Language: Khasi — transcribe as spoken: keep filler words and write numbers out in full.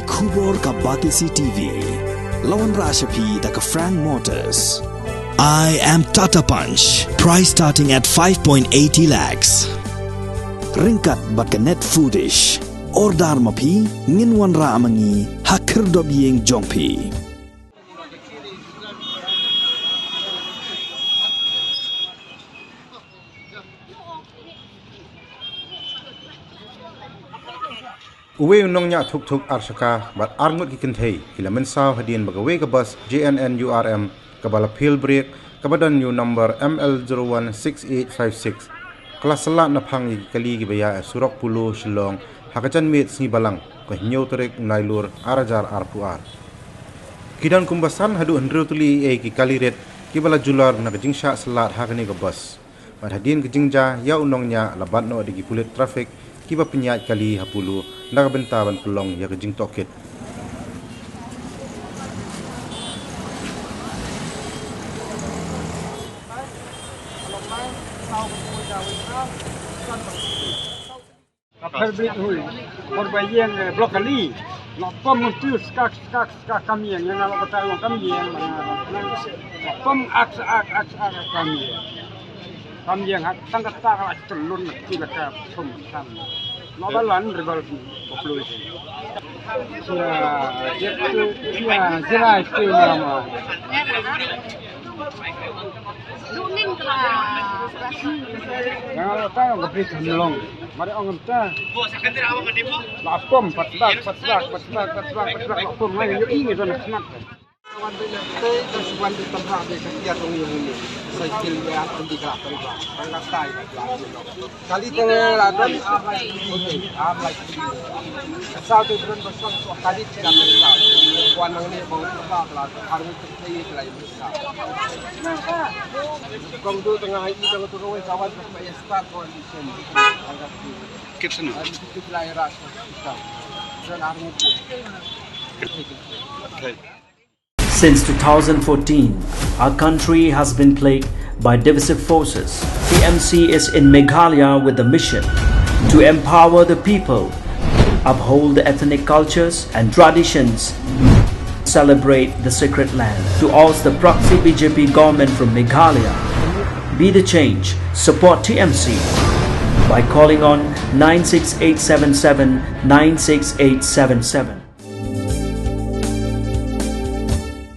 Khubor ka Batesi T V. La wanrah sha phi da ka Frank Motors. I am Tata Punch. Price starting at five point eighty lakhs. Ryngkat bad ka Net Foodish. Order ma phi, ngin wanrah ma ngi ha khyrdop ïing jong phi. Uwei u nongñiah thuk thuk ar shaka bad ar ngut ki kynthei ki la mynsaw hadien ba kawei ka bus J N N U R M kaba la fail brake, kaba don ïa u number M L zero one six eight five six, ka la syllat naphang ïa ki kali kiba ïaid ha surok Polo Shillong ha ka janmiet sngi Balang, ka hynñiew tarik u Nailur ar hajar arphew ar. Ki don kumba san haduh hynriew tylli ïa ki kali rit kiba la jular na ka jingshah syllat ha kane ka bus. Bad hadien ka jingjia ïa u nongñiah, la bat noh da ki pulit traffic kiba pynïaid kali ha Polo na ka bynta ban pynlong ïa ka jingtohkit. Ka pher bit hui. Por ba ïeng, eh, block kali. Lok pom ngun tu skak, skak, skak kam ïeng. Ïeng lok batai long kam ïeng. Lok pom ak, ak, ak, ak, ak kam ïeng. Kam ïeng hak tang kata ka la tylun ki la ka thum kam. Lok balan rebel ki population. Sia, sia, sia, sia, sia, sia. Nga la tang ka bit hynlong. Mari ong ta. La pom pat bak, pat bak, pat bak, pat bak, pat bak, la pom ngai ïohi ngi don khnat. Wan dei na tei ka suban di tamha de ka tiar dong ïohi ni. Cycle ya kundi ka la tang ba. Tang ka tai ka la. Kali tang la don ar lai kundi, ar lai kundi. Ka sau te dron ba song so kali ka tang sa. Wan nang ni ba ka la ar ngi tei ka la. Kong tu tengah hai tengah tu kawai kawan sampai ya start kawan di sini. Angkat tu. Kit sana. Hari tu kita lahir rasa kita. Dan hari tu. Since two thousand fourteen, our country has been plagued by divisive forces. T M C is in Meghalaya with the mission to empower the people, uphold the ethnic cultures and traditions, celebrate the sacred land. To oust the proxy B J P government from Meghalaya, be the change, support T M C by calling on nine six eight seven seven nine six eight seven seven.